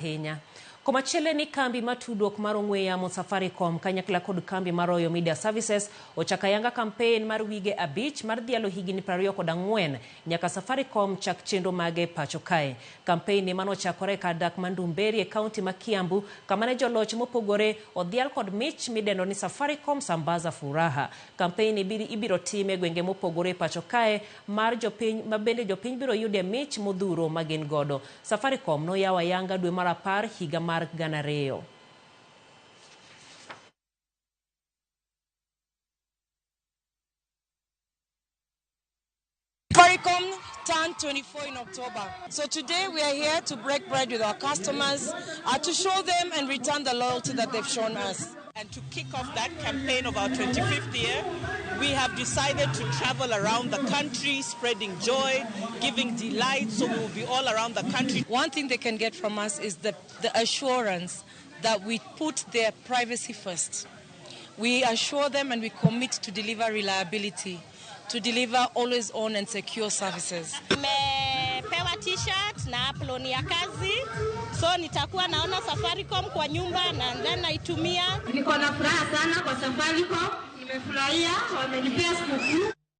Ahinya. Komachielo ni kambi mar tudruok mar ong'we yamo Safaricom kanyakla kod kambi mar Royal Media Services ochako ayanga kampen mar wige 5 mar dhialo higni 24 nyaka Safaricom chak chenro mage pacho kae. Kampen ni manochakore e kar dak ma Ndumberi e kaunti ma Kiambu kama ne joloch mopogore odhial kod mich midendo ni Safaricom Sambaza Furaha. Kampen ni ibiro tim e gwenge mopogore e pacho kae mar jopiny ma bende jopiny biro yude mich modhuro ma gin godo. Safaricom noyawo ayanga dwe mar 10 higa mar 2000. Safaricom turned 24 in October. So today we are here to break bread with our customers, to show them and return the loyalty that they've shown us. And to kick off that campaign of our 25th year, we have decided to travel around the country, spreading joy, giving delight, so we will be all around the country. One thing they can get from us is the assurance that we put their privacy first. We assure them and we commit to deliver reliability, to deliver always on and secure services. Nimepewa t-shirt na upload ya kazi, so nitakuwa naona Safaricom kwa nyumba na then naitumia. Niko na furaha sana kwa Safaricom, nimefurahia, wamenipea sikukuu.